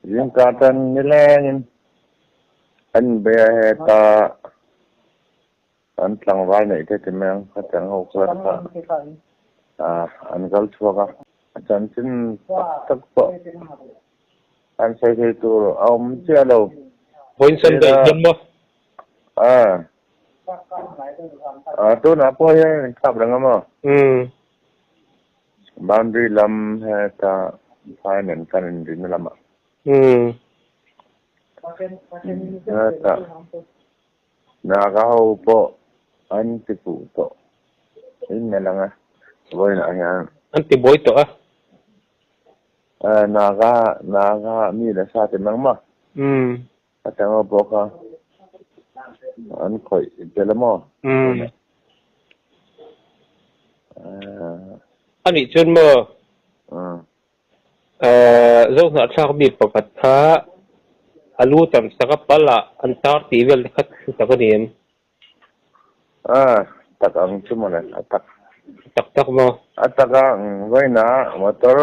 Zingkar tan nilengin an inbei a heta an tlangval neih te ti mai ang khatiang ho khuan kha an kal chhuak a. A chanchin tak tak pawh an sawi thei tur a awm chiah lo. Vawiin Sunday hian maw? A tunah pawh hian an inkhap reng a maw? Boundary lam heta phai nen kan inrina lamah. Heta Naga ho pawh an ti fuh tawh in a lang a, vawiinah hian. An ti buai tawh a. Naga, Naga mi la sa ti mang maw? A tang ho pawh kha an khawih tel a maw? A nih chuan maw? Zohnahthlak mi pakhat kha a lu tam sak a pal ah an tar tih vel te kha thu tak a ni em? Tak ang chu mawle, a tak. Tak tak maw? A tak a, vawiinah motor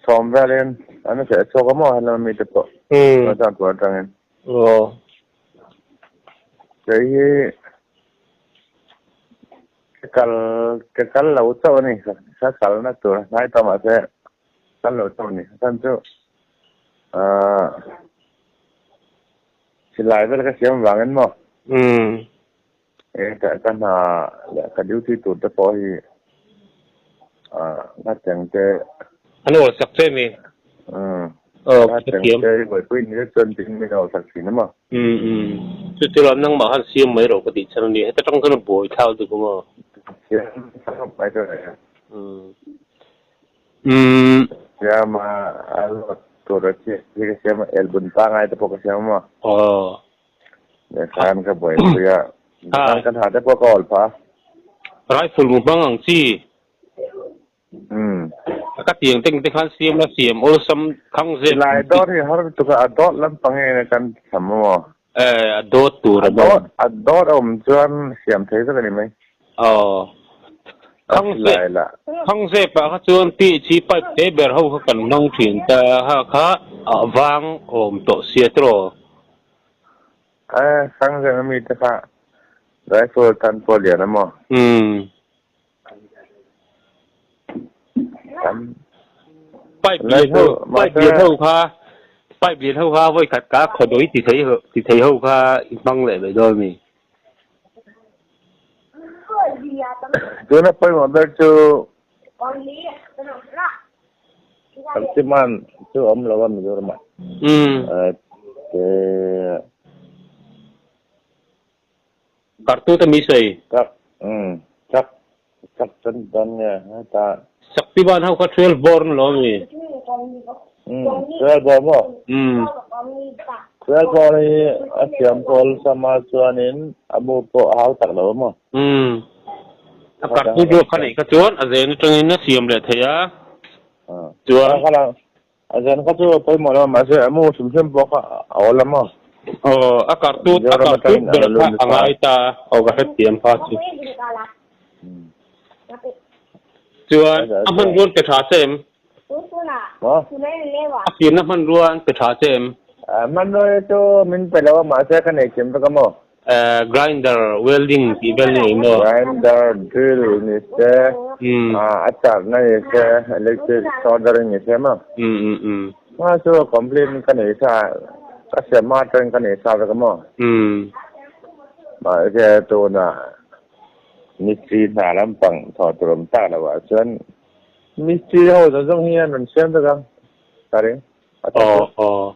sawm velin an feh chhuak a maw helama mite pawh Rajapur atangin. Kei hi ka kal ka kal lo chauh a ni, ka kalna tur a hnai tawh mahse kal lo chauh a ni. A chhan chu ahh silai vel ka siam vangin maw ka ka hna leh ka duty tur te pawh hi ahh nghateng te An awl sak che mi? Aw ka thiam. Nghateng te buaipui ni chuan tin min awl sak thin a maw? Umm umm. Chu chu lam nangmah khan siam mai rawh ka tih chhan a ni. Heta tang chuan a buai thlak deuh ang aw. Siam khawp mai chu a ni. Umm. Umm. Siam a a load tur a chi hi ka siam a, elbun pangai te pawh ka siam a maw? Aw. Khan ka buaipui a, khan ka hna te pawh ka awl phah a. Rifle mu hmang ang chi. Ka tiang teng te khan siam la siam awlsam khang zep. Silai dawt hi har lutuk a, a dawt lampang nge kan tham a maw? Eh, a dawt tur a maw? A dawt a awm chuan siam thei vek a ni mai. Aw. Khang zep, khang zep ah kha chuan PHC pipe te ber ho kha kan hmang thin ta ha kha a vang awm tawh sia tiraw? Eh, khang zep ami te kha rifle tan pawh lian a maw? Umm. Pipe lian ho pipe lian ho kha pipe lian ho kha vawi khat ka khawdawi ti thei ti thei ho kha i hmang leh mai dawn mi. Tuna pawimawh ber chu Saktiman chu awm lo a Mizoramah. Kartu te mi sawi. Truck umm truck truck chuan dawn nge heta. Saktiman ho kha 12 bore ni lo ami? Umm 12 bore maw? Umm. 12 bore hi a siam pawl sama chuanin a mu pawh a hau tak lo a maw? Umm. A kartu duak kha neih kha chuan a zen atangin a siam leh thei a. Chuan. A zen kha chu a pawimawh lo a, mahse a mu hrim hrim pawh kha a awl a maw? Aw, a kartu a kartu ber kha a ngai ta a, aw ka hrethiam kha chu. Chuan a hmanrua an pe tha che em? A siamna hmanrua an pe tha che em? Hmanrua hi chu min pe lo a, mahse ka nei thiam vek a maw? Grinder, welding tih vel ni eng maw? Grinder, drill ni se, a charhna ni se, electric soldering ni se maw? Hma chu complete ka nei sa, ka siam hma atangin ka nei sa vek a maw? Mahse tunah mistri hna lampang thawh tur awm tak loh ah chuan mistri ho zawng zawng hi an rawn siam vek a, ka ring. Aw aw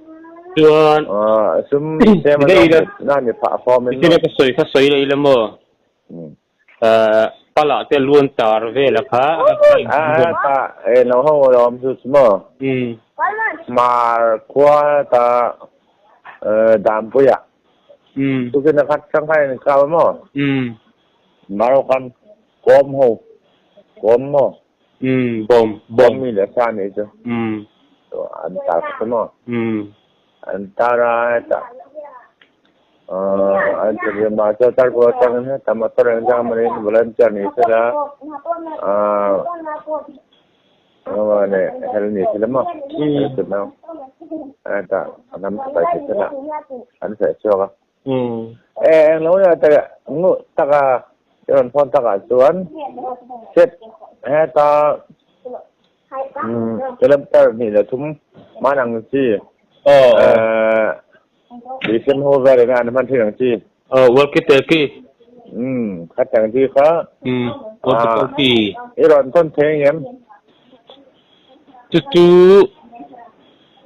chuan sum tlem a zawng theih na ni phah fawm in maw? Ka sawi kha sawi leh ila maw? Pala te luan tar vel a kha a ta e lo ho lo awm chu chu maw? Mar khua ta Dampuia tukin a khat chang kha in kap a maw? Marokan kawm ho kawm maw? Umm bawm bawm. Mi leh sa nih chu. Umm. An tar kha chu maw? Umm. An tar a hetah aah an ti mah chu tar pawh atangin heta motor engzah mawni volunteer ni sela aah engemaw ni hel ni sela maw? Umm. Hetah hnam sipai thei chenah an feh chhuak a. E eng lo nia tak nguh taka i rawn phone takah chuan set heta kilometer hnih leh thum hman ang chi tih sem ho vel ina an hman thin ang chi. Walkie talkie. Khatang chi kha. Walkie talkie. I rawn thawn thei ang em? Chu chu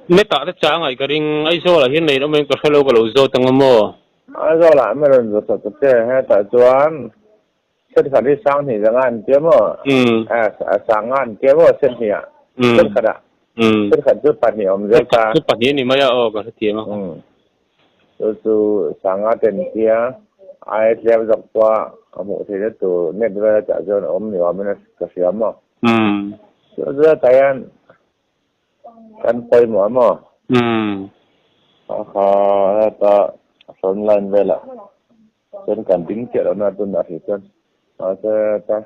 net ah te chang ai ka ring Aizawl ah hian nei awm em ka hrelo ka lo zawt ang a maw? Aizawl ah mi rawn zawt chawt ta che hetah chuan thenkhat hi sang hnih zanga an tia maw? Sang nga an tia maw sen hnih ah thenkhat ah thenkhat chu pahnih awm zel ta. Chu pahnih a ni mai a aw ka hrethiam a. Chu chu sang nga te an tia ai tlem zawk pawh a hmuh theihna tur net vel a chah chuan a awm ni awmin ka hria maw? Chu chu hetah hian kan pawimawh a maw? Kha heta front line velah chuan kan ding chiah lohna tunah hrih chuan mahse heta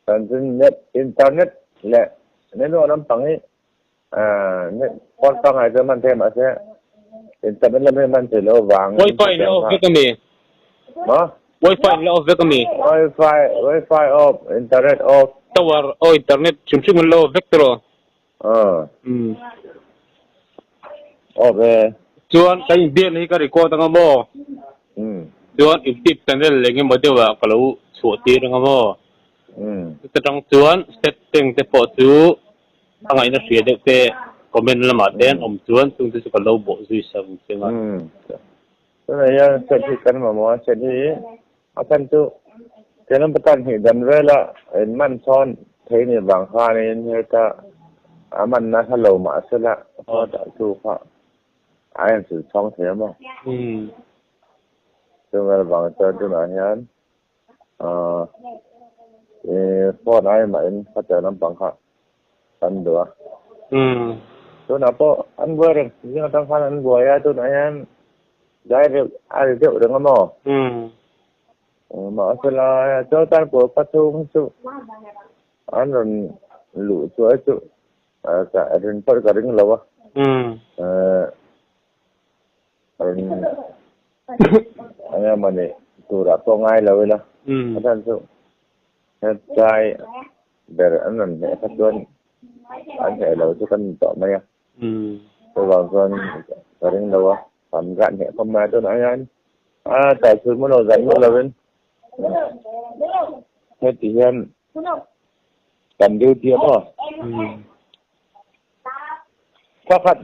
kan chu net internet leh network lampang hi net phone pangngai chuan hman thei mahse internet lam hi hman theih loh avangin Wifi in la off vek a mi? Maw? Wifi in la off vek a mi? Wifi wifi off internet off. Tower aw internet hrim hrim an la off vek tawh. Off e. Chuan kan inbiakna hi ka record anga maw? Chuan youtube channel eng emaw deuh ah ka lo chhuah tir anga maw? Chuta tang chuan step tank te pawh chu a ngaihna hria deuh te comment lamah te an awm chuan chung te chu ka lo bawh zui sak ang che nga. Tunah hian set hi kan mamawh a, set hi a chhan chu kelam patan hnih dan vela in man sawn thei ni vang khanin heta a man nasa lo mahsela sawtah chu kha a insil chhawng thei a maw? Chungvel vang chuan tunah hian phone ai mahin hotel lampang kha kan duh a. Tunah pawh an buai reng, zing atang khan an buai a, tunah hian zai reuh a ri deuh reng a maw? Mahse la chaw tan pawl pathum chu an rawn luh chuai chu rin pawh ka ring lo a. Eng emaw ni turah pawh ngai lo ila a chhan chu hetlai ber an rawn hneh kha chuan an hneh lo chu kan ni tawh mai a, chuvang chuan ka ring lo a, kan kah hneh khawp mai a tunah hian a taichhun maw lo zan maw lovin heti hian kan duty a maw. Pakhat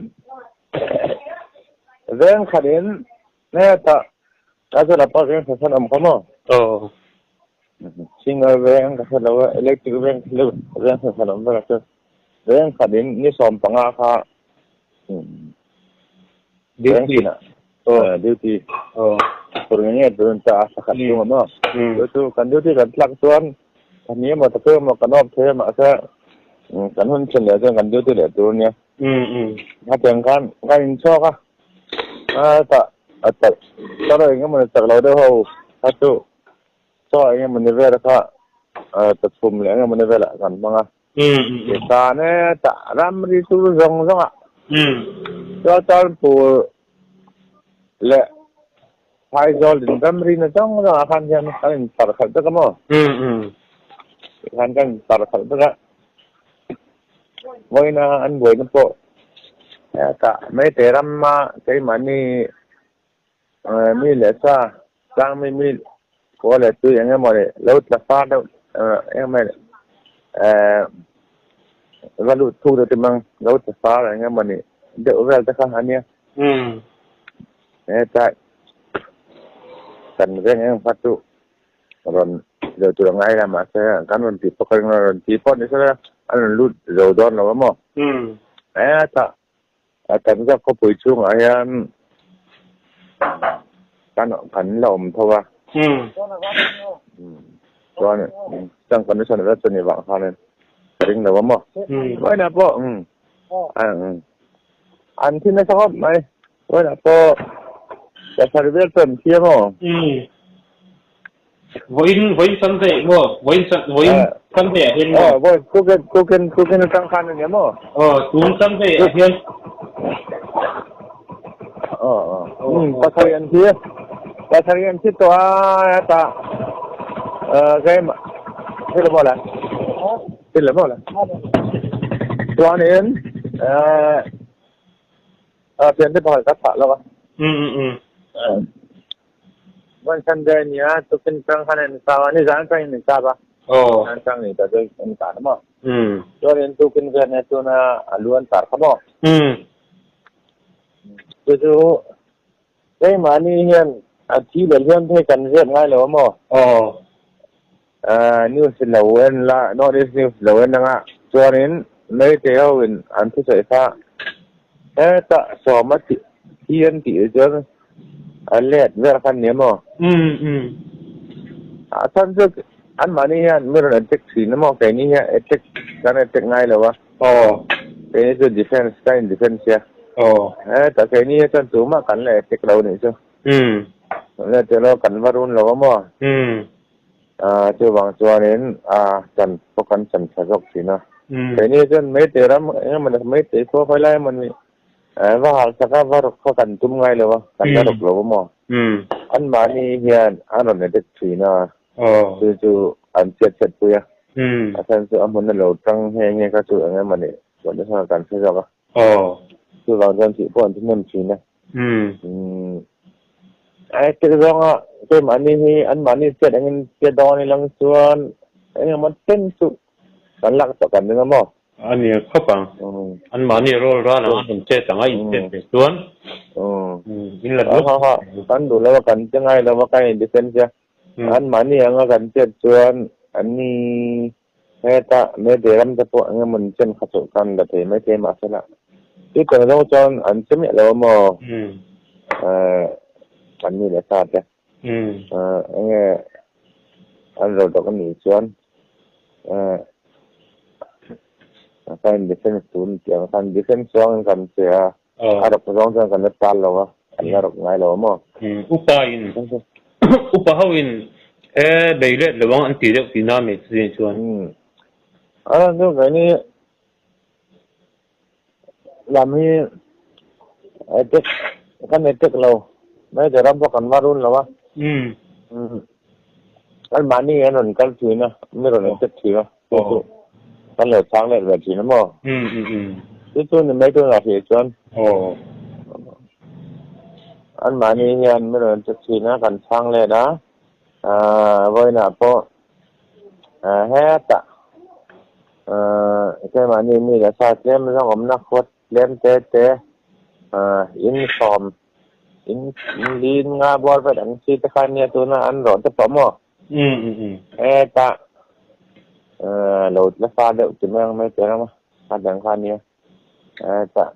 veng khat in hetah a chuan a pa veng khat khan awm kha maw? Aw. Singer veng ka hre lo a, electric veng veng khat khan awm vek a chuan veng khat in ni 15 kha veng tinah duty tur nge nge tur an chah a thla khat chung a maw? Chu chu kan duty kan tlak chuan Ka hni emaw ta pek emaw kan awp thei a mahse kan hun then leh chuan kan duty leh tur ania. Hetiang khan ka inchhuak a, a tah a chak tar eng emaw ni chak lo deuh ho kha chu chaw eng emaw ni vel kha ta chhum leh eng emaw ni velah kan hmang a. Tichuan e tah ramri chu zawng zawng ah chuan Tarnpur leh Phaizawl in ramri na zawng zawng ah khan hian kan in tar khalh vek a maw? Tikhan kan in tar khalh vek a, vawiina an buaina pawh hetah Meitei rama keimahni mi leh sa tlang mi mi khua leh tui eng emaw leh lo tla far deuh eng emaw leh va lut thuk deuh te mang lo tla far eng emaw nih deuh vel te kha a nia. Hetlai kan veng em kha chu rawn zir tur a ngai la mahse kan rawn tih pawh ka ring lo rawn tih pawh ni sela an rawn lut zo dawn lo a maw? Hetah kan zak khawpui chhungah hian kan kan la awm tho a chuan chang condition vek chu ni vang khanin ka ring lo a maw? Vawiinah pawh an thi nasa khawp mai. Vawiinah pawh pasarih vel chuan an thi a maw? Vawiin, vawiin Sunday maw? Vawiin Sun, vawiin Sunday ah hian maw? Aw, vawiin tukin, tukin, tukin atang khan a nia maw? Aw, tun Sunday ah hian. Pasarih an thi. Pasarih an thi tawh a, hetah keimah thil a maw le? Thil a maw le? Chuanin thiante pakhat ka thlah lawk a. One Sunday nia tukin tang khan an kap a, nizan atangin an kap a. Nizan atang ni ta chu an kah na maw? Chuanin tukin vel nia tuna a lu an tar kha maw? Chu chu keimahni hian a thi leh hliam phei kan zep ngai lo a maw? News lo en la, North East News lo en anga chuanin Meitei ho in an thusawi kha hetah sawma thi an tih chuan a let vel kha nia maw? A chhan chu anmahni hian mi rawn attack thin a maw? Keini hian attack kan attack ngai lo a. Keini chu defence kan in defence sia. Hetah keini hian chuan tumah kan la attack lo nih chu. Le telo kan va run lo a maw? Chuvang chuanin chan pawh kan chan tha zawk thin a. Keini chuan Meitei ram eng emaw ni Meitei khua khawi lai emaw ni va hal sak a va rawk kha kan tum ngai lo a, kan la rawk lo a maw? Anmahni hian an rawn edit thin a, chu chu an chhiat chhiat pui a. A chhan chu a hmun a lo tang nghe nghe kha chu eng emaw ni kan hre zawk a. Chuvang chuan thih pawh an thihnem thin a. Ai tek zawnga keimahni hi anmahni chet engin chet dawn i lang chuan engemaw ten chu kan lak tawh kan ring a maw? A nia khawp ang. Anmahni rawl ral ang a rawn chet ang a in chet ve chuan in la duh. Ha ha kan duh lo a kan che ngai lo a kan in defence a. Anmahni anga kan chet chuan anni Heta Meitei ram te pawh eng emaw chen kha chu kan la thei maithei mahsela chu tang zawng chuan an che miah lo a maw? An ni leh sa te enge an ro dawk a nih chuan kan in defence tun tih ang khan defence chuangin kan che a, a rawk zawng chuan kan la tal lo a, kan la rawk ngai lo a maw? Upa in Upa ho in he bei let lo ang an ti deuh tihna a mi chu chuan. A chu keini lam hi attack kan attack lo mai te ram pawh kan va run lo a. Kan mahni an rawn kal thin a, mi rawn attack thin a. Chu chu kan lo chhang let ve thin a maw? Chu chu ni mai tunah hrih chuan. Anmahni hian mi rawn che thin a, kan chhang let a, vawiinah pawh hetah keimahni mi leh sa tlem zawng awmna khawt tlem te te in sawm in lin nga bual vel ang chi te kha nia tuna an rawh te pawh maw? Hetah lo tla fa deuh ti mai ang mai te ram a, a dang kha nia. Hetah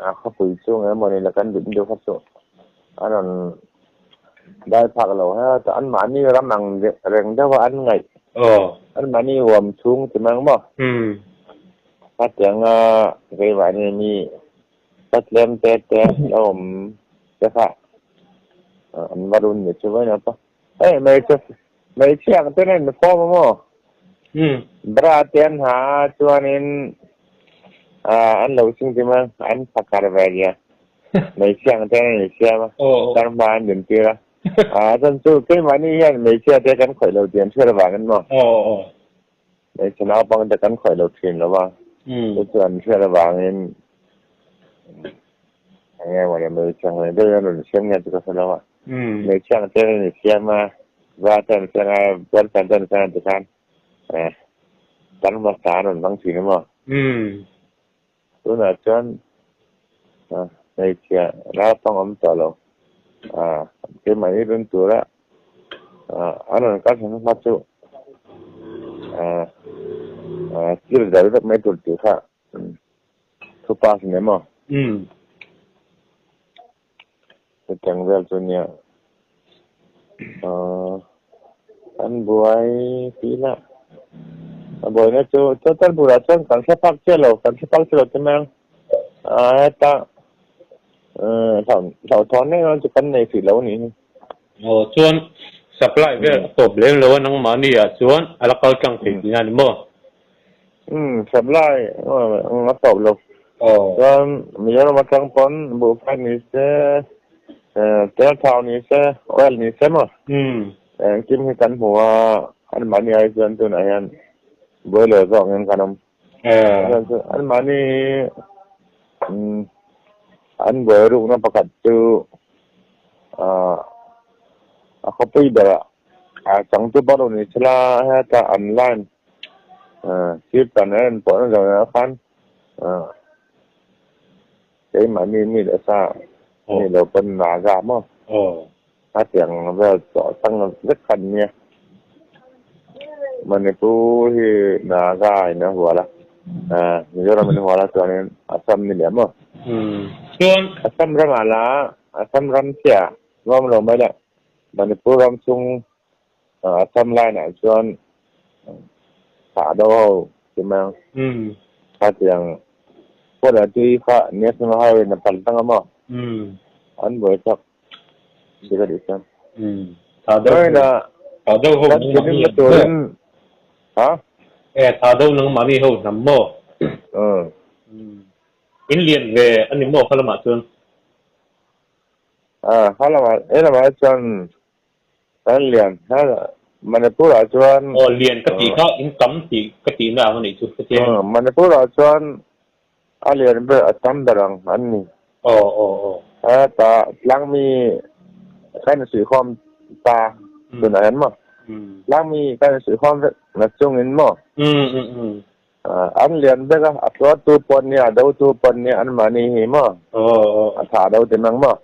a khawpui chung emaw ni la kan duh deuh kha chu a rawn dai phak lo hetah anmahni ram ang reng deuh a an ngaih anmahni huam chhung ti mai ang maw hetianga keimahni mi ka tlem te te a awm te kha an va run ni chu vawiin a Hei hmeichhe hmeichhia ang ten a inkhawm a maw? Bra te an ha a chuanin ah an lo ching chim a an phakar ve nia. Hmeichhia ang ten an insiam a tar hma an dintir a. Ah chuan chu keimahni hian hmeichhia te kan khawih lo tih an hriat avangin maw? Hmeichhe naupang te kan khawih lo thin lo va, chu chu an hriat avangin eng nge mawni hmeichhe hmei deuhin an rawn siam nge chu ka hre lo a. Hmeichhia ang ten an insiam a, va te an siam a, girlfriend te an siam a tikhan kan hmasa an rawn hmang thin a maw? Tunah chuan hmeichhia naupang awm tawh lo, keimahni run tura an rawn kal thlen hma chu kil dal vek mai tur tih kha thu pass a ni maw? Chutiang vel chu nia an buai fil a, a buaina chu total bulah chuan kan hre phak chiah lo, kan hre phak chiah lo te mai ang heta hlauhthawn reng reng chu kan nei hrih lo a nih hi. Aw chuan supply vel a tawp lem lo a nangmahni ah chuan a la kal tlang thei tihna a ni maw? Umm supply a tawp lo. Chuan Mizoram atang pawn buhfai ni se. Tel thau ni se, oil ni se maw? Engkim hi kan hmu a, anmahni ai chuan tunah hian buai lo zawk in kan awm. Anmahni hi an buai rukna pakhat chu a khawpui berah changtu pawh ni sela heta an line sir tan a en pawh na zawh khan keimahni mi leh sa ni lo pawn Naga maw a tiang vel tawh chang vek khan nia Manipur hi Naga in a hual a Mizoram in a hual a chuanin Assam ni leh maw Assam ramah lah Assam ram chiah nuam lo mai lah Manipur ram chung Assam line ah chuan thah do ho ti mai ang. Khatiang pawh lah tui kha National Highway in a pal tang a maw? An buai chak dik a nih chuan. Thah do thah do ho kan thinrim na turin ha? E thah do nangmahni ho hnam maw? In lian ve a ni maw kha lamah chuan? Kha lamah he lamah chuan Kan lian Manipur ah chuan. Aw lian ka tih kha in tam tih ka tih na ang anih chu ka ti. Manipur ah chuan a lian ber a tam ber ang an ni. Aw aw aw. Heta tlangmi kan insuihkhawm ta tunah hian maw? Tlangmi kan insuihkhawm vek na chungin maw? An lian vek a, a tuartu pawh an nia, a dotu pawh an nia, anmahni hi maw? A tha do ti mang maw?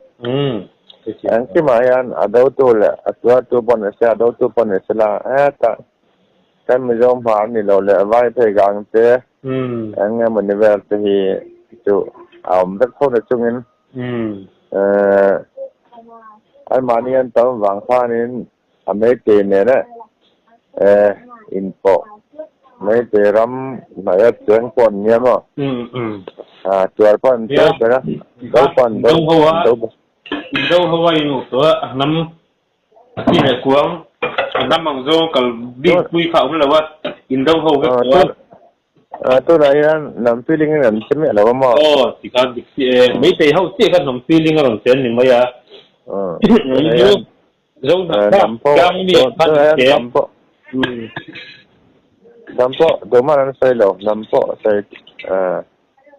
Engkimah hian a dotu leh a tuartu pawh ni se, a dotu pawh ni se la, hetah kan Mizo hma an ni lo leh vai phei gang te, eng nge mawni vel te hi chu a awm vek tho na chungin anmahni an tam vang khanin A Meitei nena inpawh Meitei ram hnaia cheng pawh an nia maw? Tuar pawh an tuar ber a, do pawh an do do bawk. Indo ho a inuk tawh a, a hnam a chi leh kuang, a hnam ang zawng kal bik pui kha a awm lo a, indo ho vek tawh a. Tunah hian hnam feeling in an che miah lo a maw? Aw, tikhan dik si e. Meitei ho chiah kha hnam feeling a rawn chen ni mai a. Zo hnam pawh hnam pawh hnam pawh duhman an sawi lo hnam pawh sawi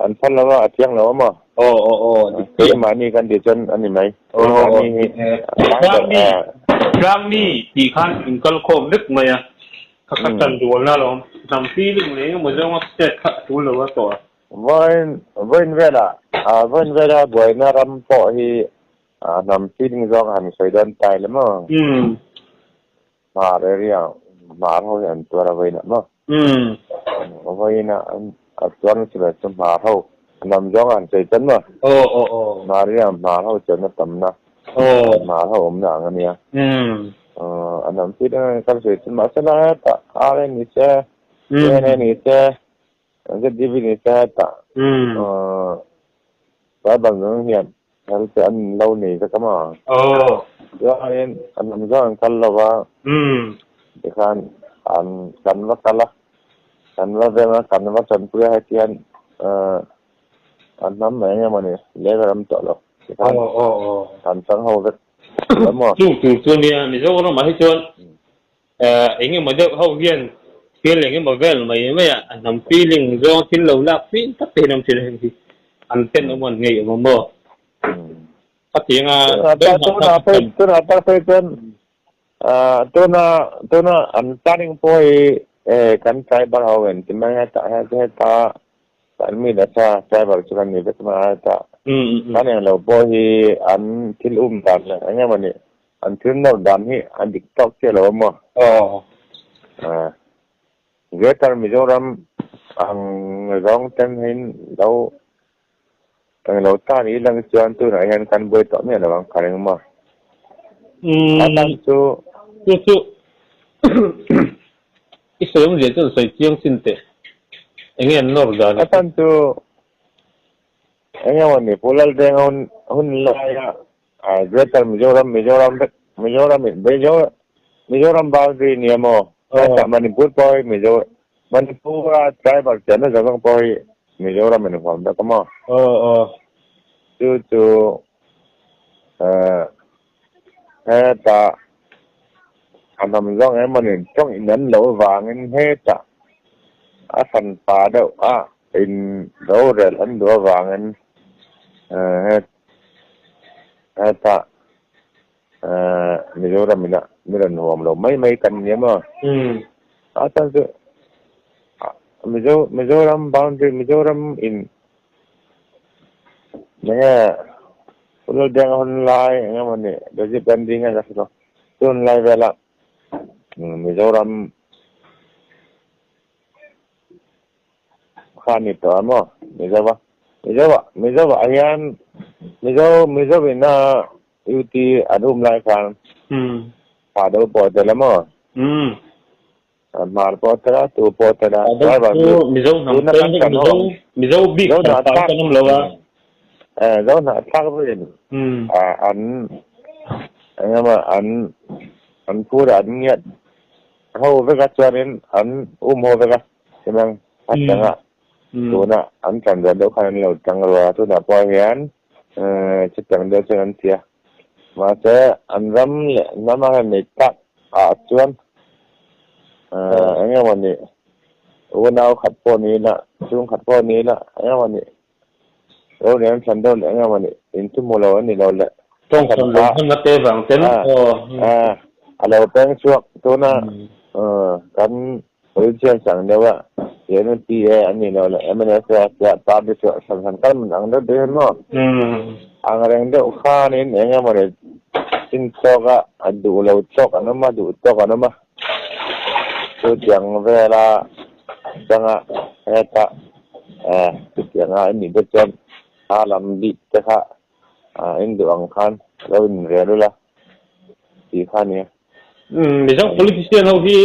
an phal lo a a thiang lo a maw aw aw aw keimahni kan tih chuan a ni mai keimahni hi tlangmi tlangmi tih khan in kal khawm vek mai a kha kha tan rualna alawm hnam feeling leh engemaw zawnga state kha a tul lo a tawh a vawiin vawiin velah vawiin vela buaina ram pawh hi Hnam feeling zawng han sawi dawn ta ila maw? Hmar area, hmar ho hi an tuar a vawiinah maw? Vawiinah a tuar nasa ber chu hmar ho, hnam zawng han sawi chuan maw? Hmar area hmar ho chuanna tamna, hmar ho awmna ang a nia. Hnam feeling kan sawi chuan mahse lai hetah RA ni se, ANA ni se, ZDV ni se hetah Tribal nung hian hel te an lo nei vek a maw? Chuanin an awm zawng an kal lo va, tikhan an kan va kal a, kan va veng a, kan va chanpui a hetian an hnam mai eng emaw ni level an tawh lo tikhan an chang ho vek a maw? Chung tur chu nia Mizoramah hi chuan Eng emaw deuh ho hian thil eng emaw vel mai mai a, a hnam feeling zawng thil lo lak fim tak te hian awm thin a heng hi an ten awm an ngei awm a maw? Ka ti anga Tuna phei tuna tak phei chuan tuna tuna an planning pawh hi kan tribal ho in ti mai heta heta kan mi nasa tribal chu kan ni vek mai a heta kan englo pawh hi an thil um dan leh eng emaw ni An thil nawr dan hi a dik tawk chiah lo a maw? Aw. Greater Mizoram ang zawng ten hin lo englo ta ni lang chuan tunah hian kan buai tawh miah lo ang ka ring maw? A tan chu. Chu chu i sawi awmzia chuan sawi chiang chin teh. Enge an nawr dan a? A tan chu enge maw ni Pu Laldenga hun laia Greater Mizoram, Mizoram vek, Mizoram in, Mizoram, Mizoram boundary nia maw? Hetah Manipur pawh hi Mizo, Manipur a tribal chenna zawng zawng pawh hi Mizoram in huam vek a maw? Chu chu Hetah a hnam zawng emawni tawng in an lo vangin hetah a hranpa deuh a in rorel an duh avangin hetah Mizoram ina mi rawn huam lo mai mai kan ni emaw? A chuan chu Mizo Mizoram boundary Mizoram in enge Ulal Deng hun lai eng emaw ni Rajiv Gandhi nge ka hre lo tun lai vela Mizoram Kha ni tawh a maw? Mizo a Mizo ah Mizo ah hian Mizo Mizo in a UT an um lai khan pha do pawh tel a maw? Hmar pawh tel a tu pawh tel a driver chu Mizo hnam peng vek Mizo Mizo bik hran pa kan awm lo a. Zo hnahthlak vekin an engemaw an an phur an ngiat ho vek a chuanin an um ho vek a. Chimang a tanga tuna an tlan ve deuh khan an lo tang rual a, tunah pawh hian chutiang deuh chuan an ti a. Mahse an ram leh hnam a han nei tak ah chuan eng emaw ni unau khat pawh ni ila, chhung khat pawh ni ila eng emaw ni ro leh an thlan deuh leh eng emaw ni inthuhmu lo an ni lo leh. Tawng thlan lo hman a te vang ten aw. A lo peng chhuak tuna kan Politician sang deuh a, NPA an nih loh leh mnf a tia party chu hran hran kal man ang deuh deuh hian maw? Ang reng deuh khanin eng emaw ni chin tawk a, a duh lo tawk an awm a, duh tawk an awm a. Chutiang vela changa heta chutianga in nih te chuan a lam bik te kha in duh ang khan lo inrel ula tih kha a nia. Mizo politician ho hi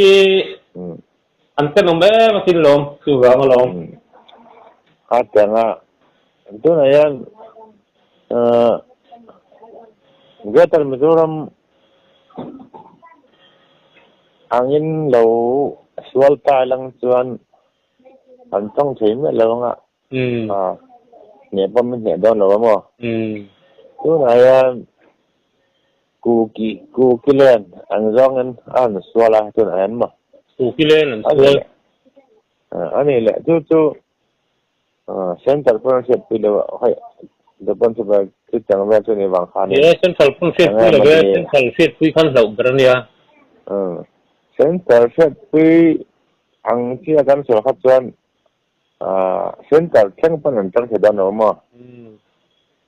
an tenawm em asin lawm, chuvang alawm. Kha tianga tunah hian Greater Mizoram angin lo sual ta ilang chuan an tawng thei miah lo anga hneh pawh min hneh dawn lo a maw? Tunah hian Kuki Kukilen an zawngin a han sual a tunah hian maw? Kukilen an sual. A ni leh chu chu Central pawn an hriatpui lo a hei Japan chu ber chu chang vel chu ni vang khan in. Ni e Central pawn hriatpui lo e Central hriatpui khan hlauh ber a nia. Central hriatpui ang chi a kan sawi kha chuan Central thleng pawn an tang thei dawn lo maw?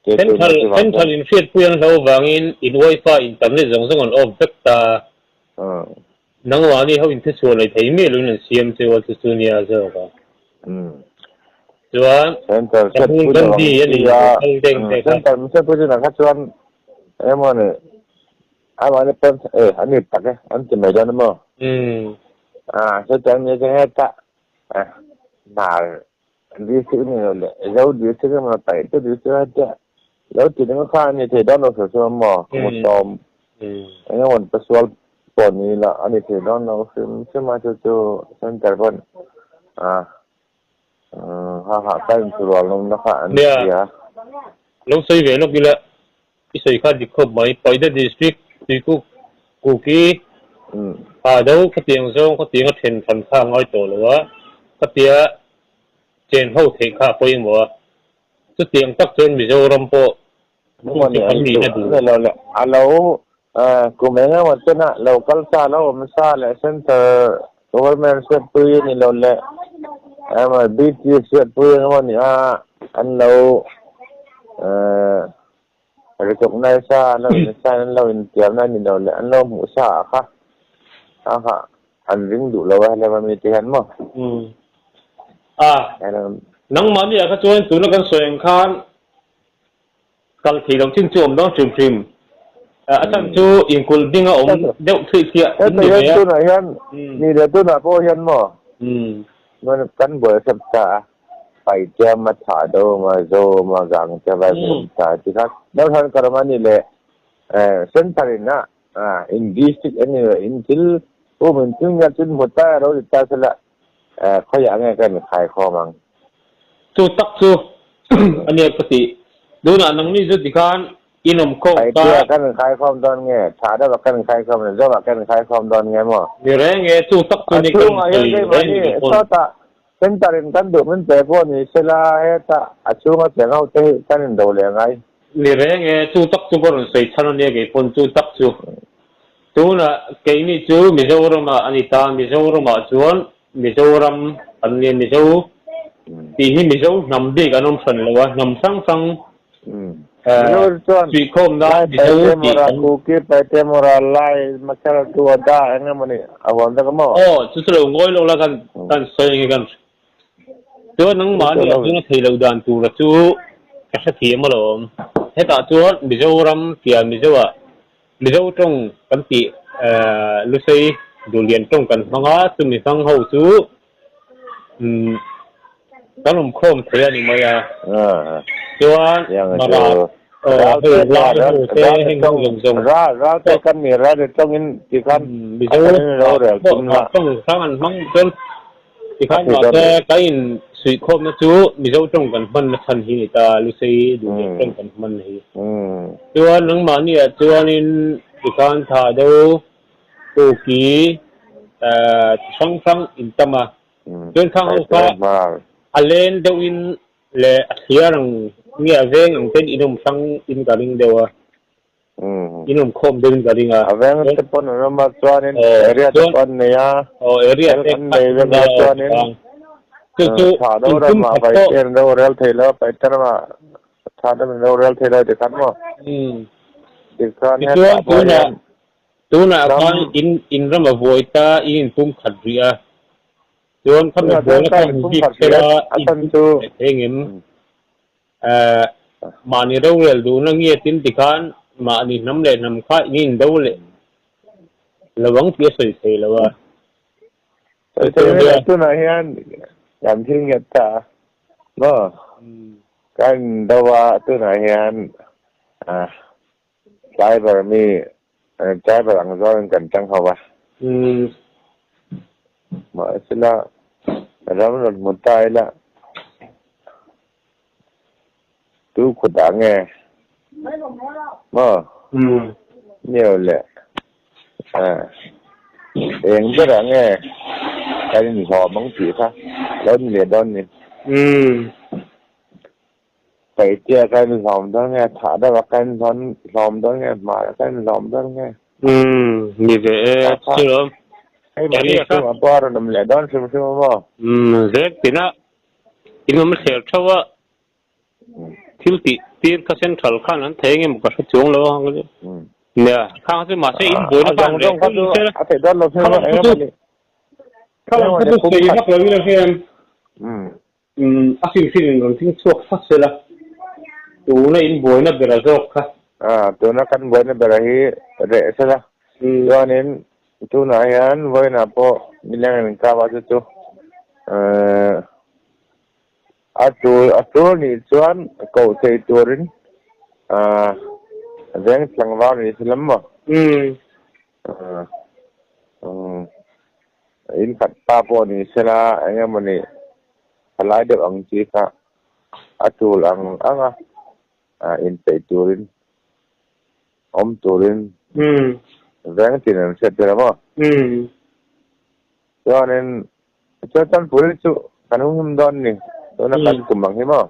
Central Central in hriatpui an hlo vangin in wifi internet zawng zawng an off vek ta. Nangmahni ho in thuchhuah leh thei miah loin an siam chu a chu chu nia zawk a. Chuan Central Rahul Gandhi a ni kal deng te kha. Central hriatpui chu nang kha chuan emaw ni amahni pawn e an ni tak e an ti mai dawn emaw. Chutiang ni chu heta Hmar district ni lo leh Zo district emaw Paihte district a tia lo ti ding kha a ni thei dawn lo hre hrim maw ka hmu sawm eng emaw pasual pawh ni ila a ni thei dawn lo hrim hrim a chu chu center pawn a ha ha ka inchhurual nawmna kha an hria. Lo sawi ve lawk ila I sawi kha dik khawp mai. Paihte District Tuikuk Kuki ah do khatiang zawng khatiang a then hran kha a ngai tawh lo a, khatia chen ho theih kha a pawimawh a. Chutiang tak chuan Mizoram pawh chu chu kan nihna duh. A lo kum eng emaw chena lo kal sa lo awm sa leh Central Government hriatpui a ni lo leh emaw BT hriatpui eng emaw ni a an lo Recognize a an lo in sign an lo in tiamna a ni lo leh an lo hmuh sa ah kha a kha an ring duh lo a helama mi te hian maw. Umm. A, nangmahni ah kha chuan tuna kan sawi ang khan kal thei lo chin chu awm dawn hrim hrim. A chhan chu inkulh ding a awm deuh thih chiah in ni ve a. Tunah hian ni leh tunah pawh hian maw kan buai hrep ta a. Paihtiam a thah do ma zo ma gang te vai hmuh ta ti kha deuh than ka ram a ni le center in a in district a ni in thil um in thil ngiat chin hmu ta ro ti ta sela khawiah nge ka in khai khawm ang. Chu tak chu a nia ka ti. Tunah nangni chu tikhan. Inawm khawm kha. Paihtea kan inkhaikhawm dawn nge? Tha deuhah kan inkhaikhawm leh Zovah kan inkhaikhawm dawn nge maw? Ni reng e, chu tak chu ni kan sawi reng ni pawn. Sawtah center in kan duh min pe pawh ni sela hetah a chhunga cheng ho te hi kan indo leh ngai. Ni reng e, chu tak chu ka rawn sawi chhan a nia kei pawn chu tak chu. Tunah keini chu Mizoramah a ni ta, Mizoramah chuan Mizoram an nia, Mizo tih hi Mizo hnam bik an awm hran lo a, hnam hrang hrang suihkhawmna Mizo tih an. Kuki Paite Mura Lai Machar Tu Ada eng emaw ni a huam vek a maw? Aw, chu chu lo ngawi lo la kan kan sawi ang e kan Chuan nangmahni ah chuan a thei loh dan tura chu ka hrethiam alawm. Hetah chuan Mizoram tia Mizo ah Mizo tawng kan tih Lusei Duhlian tawng kan hmang a, chumi hmang ho chu kan awm khawm thei a ni mai a. Chuan Mara hei Lai ho te heng ho zawng zawng Ralte kan ni Ralte tawngin tikhan Mizo tawng hrang an hmang chuan tikhan mahse kan in suihkhawmna chu Mizo tawng kan hmanna chhan hi ni ta, Lusei Duhlian tawng kan hmanna hi. Chuan nangmahni ah chuanin tikhan tha deuh kuki chi hrang hrang in tam a, chuan khang ho kha a len deuhin leh a thliar ang nge a veng ang ten in awm hrang in ka ring deuh a, in awm khawm deuhin ka ring a. A veng te pawn an awm a chuanin area te pawh an nei a, area te an nei vek a chuanin chu chu tha deuh ramah paihte an rorel thei lo a, paihte ramah Tha deuh in rorel thei lo tikhan maw? Tikhan hetah pawh hian Tunah khan in in ram a vuai ta i in pum khat rih a. Chuan khami buaina kha hmu bik sela i in pum khat leh thei ngem? Mahni rorel duhna nge tin tikhan mahni hnam leh hnam kha in in do leh lo ang tih a sawi thei lo a. Sawi thei mai lo tunah hian kan thil nghet ta a maw? Kan do a tunah hian driver mi driver ang zawngin kan tang ho a. Mahsela ram rawn hmu ta ila tu khutah nge maw? Nio le eng berah nge kan inhlawm ang tih kha lo ni leh dawn ni. Paihtea ka inhlawm dawn nge, thah deuha ka inhlawm dawn nge, hmara ka inhlawm dawn nge. Umm, ni ve e, chu. Hei mahni chungah pawh a rawn awm leh dawn hrim hrim a maw? Umm, zek tina in awm thler theuh a, thil tih tir kha central khan an thei eng emaw ka hre chuang lo a, nia, khang chu mahse in buaina khan reh theuh in se la, kha lam kha chu, kha lam kha chu sawi vak lo ila hian. Umm, a hrim hrim in rawn thing chhuak fat se la, tuna in buaina bera zawk kha. A, tuna kan buaina bera hi reh se la, chuanin tunah hian vawiinah pawh mileng in kap a chu chu a tul a tul nih chuan koh thei turin veng tlangval ni se lam maw? Umm. Umm. In khat pa pawh ni sela eng emaw ni thalai deuh ang chi kha a tul ang ang a inpeih turin awm turin veng tin an hriat tir a maw? Chuanin chuan Chanpuri chu kan humhim dawn ni tuna kan kum ang hi maw?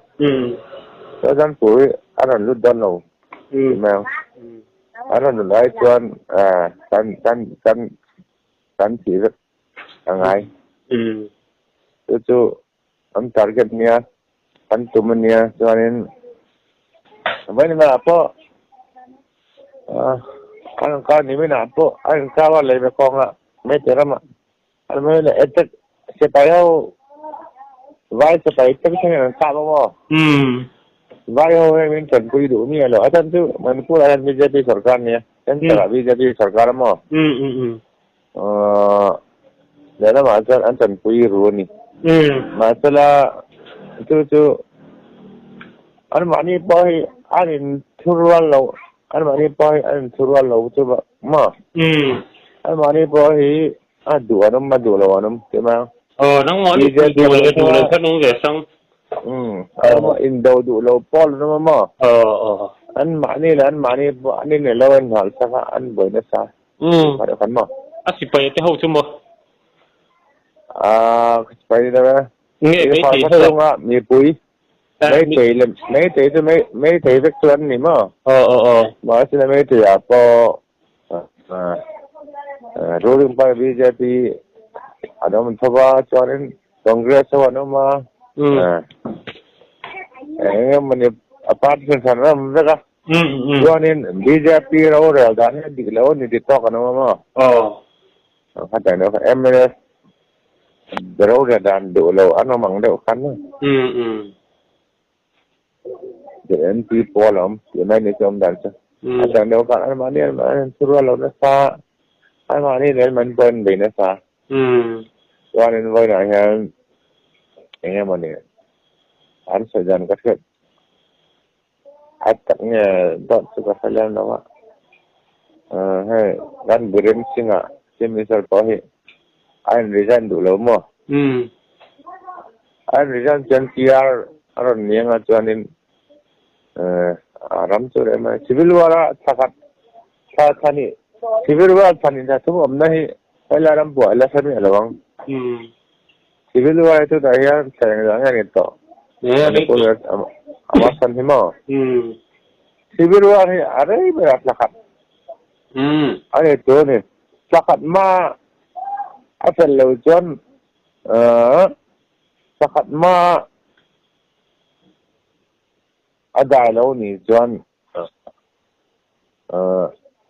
Chuan Chanpuri a rawn lut dawn lo ti mai ang. A rawn lut lai chuan kan kan kan Kan thih vek a ngai. Chu chu kan target nia, kan tum a nia. Chuanin vawiin pawh an inkar ni minah pawh an inkar a lei ve kawngah Meitei ramah an mai leh attack sipai ho vai sipai attack thlengin an kap a maw? Vai ho heng min tanpui duh mi alo. A chhan chu Manipur ah hian bjp sorkar nia. Central ah bjp sorkar a maw? Lehlamah chuan an tanpui ru a ni. Mahsela chu chu anmahni pawh hi an inthurual lo, anmahni pawh hi an inthurual lo chu maw? Anmahni pawh hi a duh an awm a duh lo an awm tih mai ang. Aw nangmahni pawh duh leh duh lo kha an awm ve hrang. Indo duh lo pawl an awm a maw? Aw aw. An mahni leh an mahni pawh an inel lo a inhal sak a, an buai nasa. Umm. Kan maw? A sipai te ho chu maw? Aaa sipai ni lo e. Nge meitei ho? Chhunga mipui meitei leh meitei chu meitei vek chu an ni maw? Aw aw aw. Mahse meitei ah pawh ruling party bjp an awm tho va chuanin Congress ho an awm a eng emawni a party hran hran an awm vek a chuanin bjp rorel dan hi a dik lo a ni ti tawk an awm a maw khatah erawh mnf rorel dan duh lo an awm ang deuh khan NP pawl a awm tih mai ni chu awm dan chu. A dang deuh khan anmahni an thurual lo nasa, anmahni leh anmahni pawh an bei nasa. Chuanin vawiinah hian eng emaw ni an sawi dan ka hriat a tak nge dawt chu ka hre lem lo a. Hei kan Biren Singh-a Chief Minister pawh hi a in resign duh lo maw? A in resign chuan PR a rawn ni anga chuanin ram chu reh mai. Civil War a thla khat thla thla hnih Civil War thla hnih thla thum awmna hi helai ram buai la hre miah lo ang. Civil War hi chutah hian thla engzah nge a ni tawh? Manipur ama san hi maw? Civil War hi a rei ber a thla khat a ni tur a ni. Thla khat hma a fel lo chuan thla khat hma a dai lo ni chuan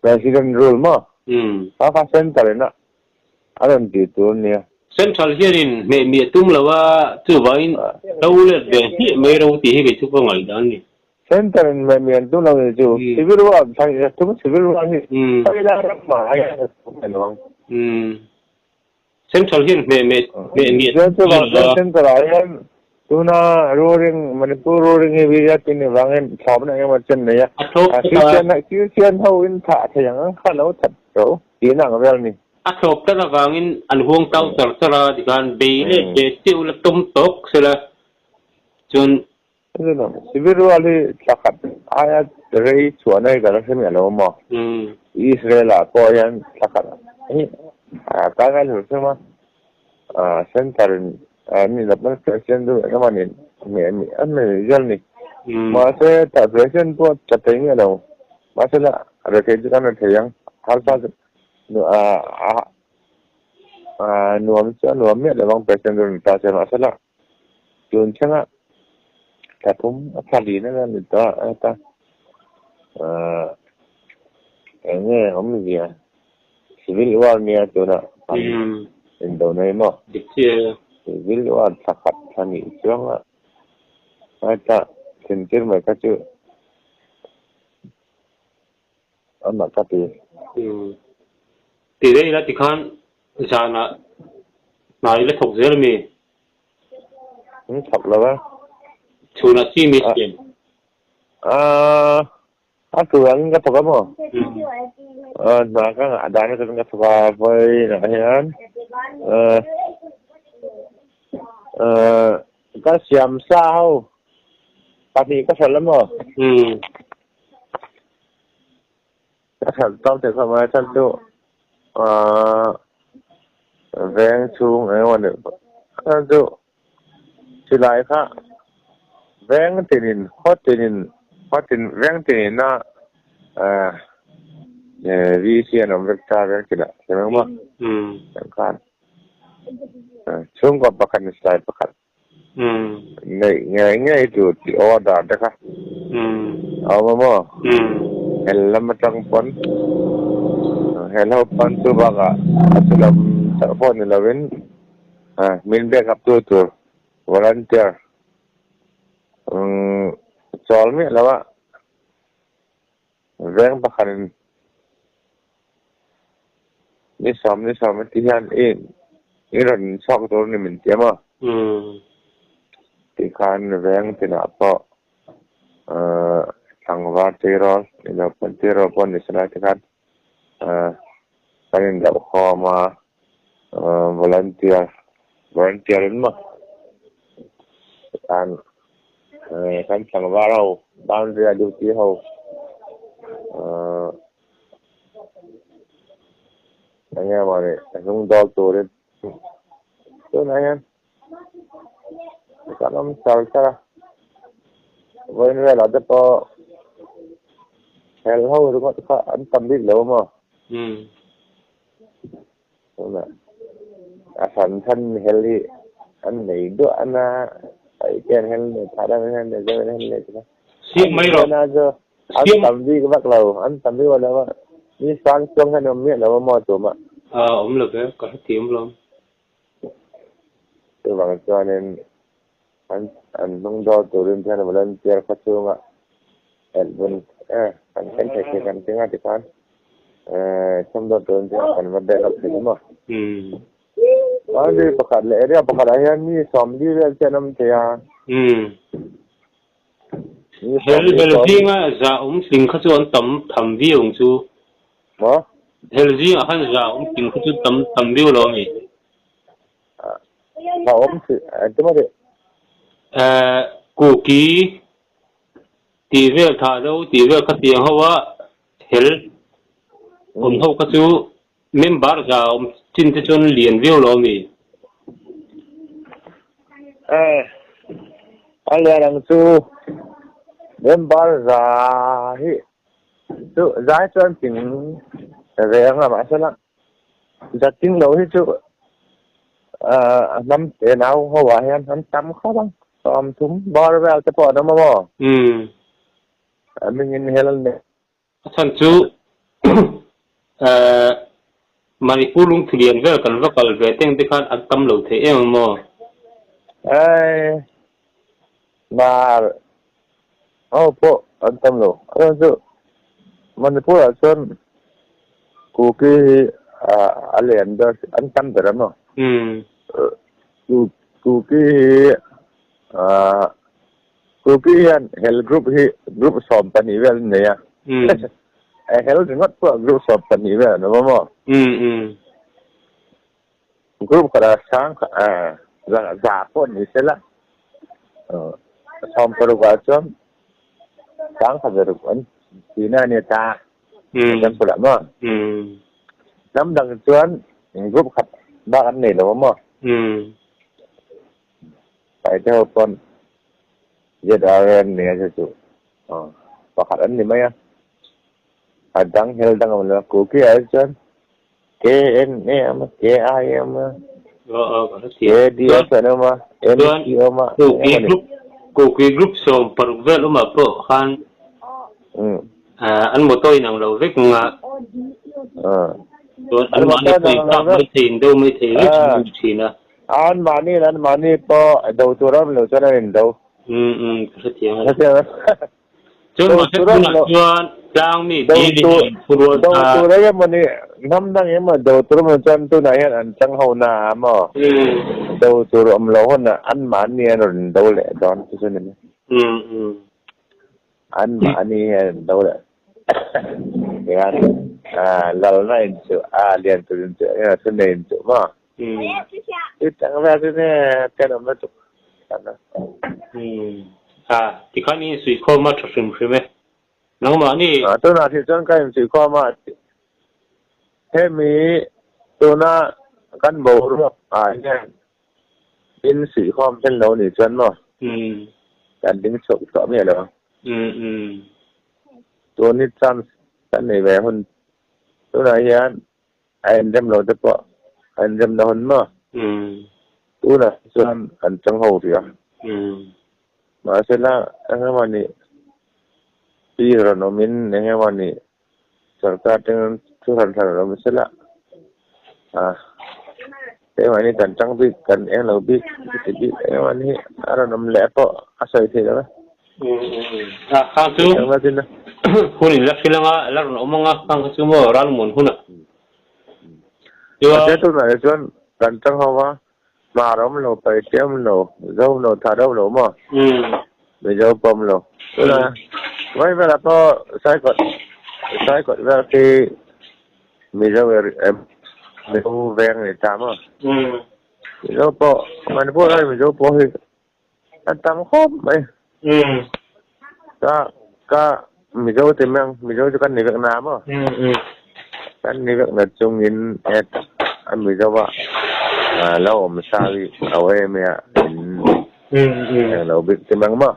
President rule maw? Kha kha center in a rawn tih tur nia. Central hianin hmeh miah tum lo a, chuvangin lo let ve hmiah mai ro tih hi kei chu ka ngaihdan a ni. Center in hmeh miah tum lo ni chu civil war civil war hi khawi lai ram mah hian a tum lo ang. Central hian hmeh meh hmeh miah Chuan chuvang chuan Central ah hian tuna ruling Manipur ruling hi BJP nih vangin thlawpna eng emaw chen nei a. A thlawp tlat a. Christian Christian ho in thah thei ang ang kha lo that ro tihna ang vel ni. A thlawp tlat avangin an huang tau char char a tikhan bei leh ve chiu la tum tawk sela chuan Civil rual hi thla khat aia rei chhuahna hi ka la hre miah lo maw? Israel ah pawh hian thla khat hi a kai ngai hlur hlum a, center in an in awpna president chu eng emaw ni an nei zel ni. Mahse president pawh tla thei miah lo. Mahse la rethei chu kan rethei ang. Harsa chu nuam chu a nuam miah lo ang president chu ni ta se mahse la Tun thlengah thla thum a thla lin a ni ta a ta ahh eng nge awmzia civil war nia tunah an indo nei maw civil war thla khat thla nih chuang a heta thlentir mai kha chu amah ka ti. Ti daih ila tikhan zanah hna i la thawk zel ami? Min thawk lo a. Chhunah chi mi siam? Aaa a tur angin ka thawk a maw? Hna ka ngah dan atangin ka thawk a vawiinah hian ka siam sa ho pahnih ka hralh a maw? Ka hralh tawk thei khawp mai a chhan chu aaa veng chhung eng emaw ni a chhan chu silai kha veng tinin khaw tinin khaw tin veng tinin a aaa VC an awm vek ta veng tinah hre mai maw khan chhungkaw pakhat in silai pakhat. Neih ngei ngei tur tih order te kha a awm a maw? Hel lam atang pawn hel ho pawn chu bakah a chu lam chauh pawh ni lovin min back up tu tur volunteer chawl miah lo a veng pakhatin Ni sawm ni sawm a ti hian i i rawn chhuak tur a ni min ti a maw? Tikhan veng tinah pawh tlangval tirawl ilo pawn tirawl pawh ni sela tikhan kan indoh khawm a volunteer volunteer in maw tikhan kan tlangval ho boundary a duty ho. Enge mawni a hnung dawl turin tunah hian kan awm char char a, vawiin velah te pawh hel ho ringawt kha an tam bik lo a maw? Tunah a hran hran hel hi an nei duah a na, paih te an hel nei, thah dang an hel nei, zo an hel nei tih kha. Siam mai rawh. An tam bik vak lo, an tam bik vak lo a, mi sang chuang hian awm miah lo a maw tum a. Aa awm lo ve, ka hrethiam lo. Chuvang chuanin an an hnung dawl turin hian volunteer khaw chhunga elh bun e kan kan thei thei kan tinga tikhan chhawmdawl turin hian kan va back up thei maw. Boundary pakhat leh area pakhatah hian mi 40 vel chiah an awm thei a. Hel hel zinga za awm tling kha chu an tam tham viau ang chu. Maw? Hel zingah khan za awm tling kha chu tam tam viau lo a mi? Za awm tih engtin maw tih? Eh, Kuki tih vel thah do tih vel kha tiang ho a hel awm ho kha chu member za awm chin te chuan lian viau lo a mi? Eh, a lian ang chu member za hi chu za hi chuan ting ve ang a mahse la za ting lo hi chu a hnam te nau ho ah hian an tam khawp ang 30 bar vel te pawh an awm a maw? A mingin hel an nei. A chhan chu Manipur lungthulian vel kan va kal ve teng te khan an tam lo thei em ang maw? Ai, mar ho pawh an tam lo. A chhan chu Manipur ah chuan Kuki hi a lian ber an tam ber a maw? Kuki hi Kuki hian hel group hi group 12 vel an nei a. A hel ringawt pawh group 12 vel an awm a maw? Group khat ah sang za pawh ni se la 60 ah chuan 160 an tihna a nia ta example ah maw? Hnam dang chuan group khat bak an nei lo a maw? Paite ho pawn ZRN nia che chu pakhat an ni mai a, a dang hel dang a awm lo a, Kuki ah hi chuan KNA a awm a, KI a awm a, KDF an awm a, MC a awm a, eng emaw ni. Kuki group 16 vel awmah pawh khan an motor inang lo vek ang a, chuan an mahni pawh inkap mai thei, indo mai thei vek an ni thin a. An mahni in an mahni pawh do tur a awm lo chuan an indo. Umm umm ka hrethiam a. Hrethiam a. Chuan mahse tunah chuan tlang mi dil in a inphurual ta. Do tur eng emaw ni hnam dang emaw do tur awm lo chuan tunah hian an chang ho na a maw. Do tur awm lo hunah an mahni an rawn indo leh dawn chu chu ni mai. Umm umm. An mahni hian an indo leh hian lalna inchuh a lian tur inchuh eng emaw thu nei inchuh maw. A, tikhan i insuihkhawm a tha hrim hrim e. Nangmah ni. A, tunah thih chuan ka insuihkhawm a, hemi tuna kan boruak ah hian insuihkhawm then lo nih chuan maw kan ding chhuak tawh miah lo ang. Tun hi chance kan nei ve hun tunah hian A inrem lo te pawh a inrem na hun maw? Tunah chuan an chang ho rih a. Mahse la eng emaw ni pi rawn awmin eng emaw ni sorkar atangin thu hran hran rawn awm sela a keimah ni kan chang bik kan eng lo bik ti bik eng emaw ni a rawn awm leh pawh a sawi theih lo e. A khang chu hun in la hrilh anga la rawn awm anga khang kha chu maw ralmuan hunah. Mahse tunah hi chuan kan chang ho va, hmar awm lo, paihte awm lo, zo awm lo, thah awm lo maw? Mizo pawh awm lo. Tunah vai velah pawh Saikawt Saikawt vel khi Mizo Mizo veng a ni ta maw? Mizo pawh Manipur ah Mizo pawh hi A tam khawp mai. Ka ka Mizo te mang Mizo chu kan ni vek na maw? Kan ni vek na chungin et a Mizo a lo awm sa hi a awm em a in eng lo bik te mang maw?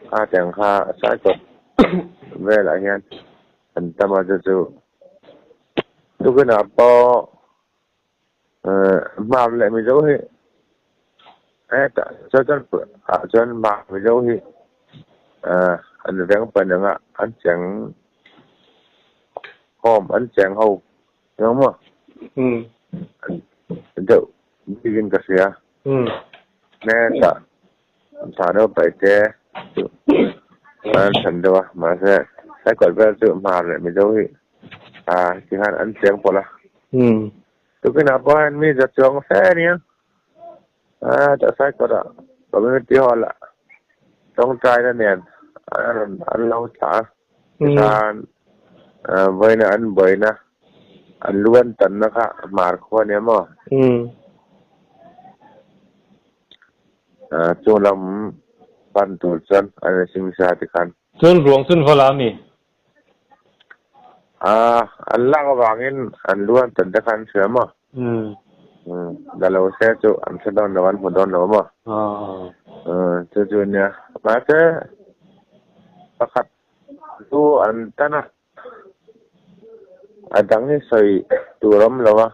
Kha tiang kha saikawt velah hian an tam a chu chu tukinah pawh Hmar leh Mizo hi hetah chuan ah chuan Hmar Mizo hi an veng pan anga an cheng khawm an cheng ho eng maw deuh bikin ka hria hetah thah deuh paih te chu an than deuh a mahse cycle vel chu Hmar leh Mizo hi tikhan an cheng pawlh a. Tukinah pawh hian mi za chuang fe a nia tah cycle ah community hall ah tawngtaina nen an lo thlah a tikhan vawiina an buaina an lu an tanna kha Hmar khua a nia maw? Chung lam pan tur chuan an insimsa tikhan. Chuan ruang chun va la a mi? An lak avangin an lu an tan te kha an hria maw? La lo se chu an hre dawn lo, an hmu dawn lo maw? Chu chu nia. Mahse pakhat lu an tan a, a dang hi sawi tur awm lo a,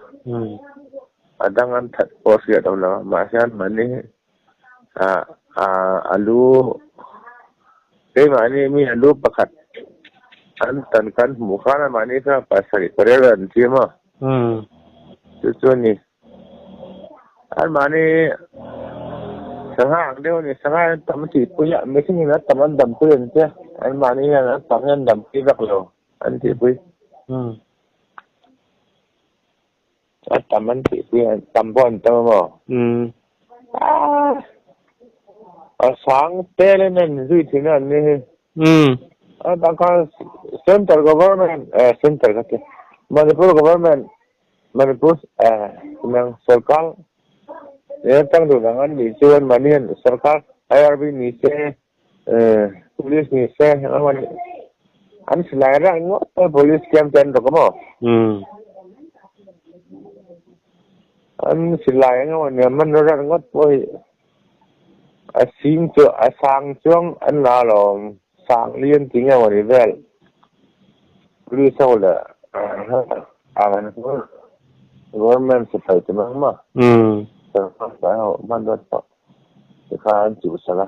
a dang an that pawh hriat awm lo a, mahse an mahni hi a lu keimahni mi a lu pakhat an tan khan hmuh khan a mahni kha pasarih pariat an thiam a chu chu a ni an mahni sangha ang deuh a ni sangha an tam tihpui a mihring in a tam an dampui an tia an mahni hian an tam hian dampui vak lo an tihpui. A tam an tih pui a, tam pawh an tam a maw? A sang tel in an zui thin a an ni hi. A dang khan Central Government eh Central ka ti Manipur Government Manipur eh nang sarkar eh tang duh ang an nih chuan mahni an sarkar IRB ni se eh Police ni se an silai rang ngawt a Police camp te an rawk a maw? An silai eng emaw nia man rang ngawt pawh hi a sing chu a sang chuang an la alawm sang lian tih nge mawni vel Police ho leh Government sipai te mang maw? Sorkar sipai ho hmanrua pawh. Tikhan an chuh sak a,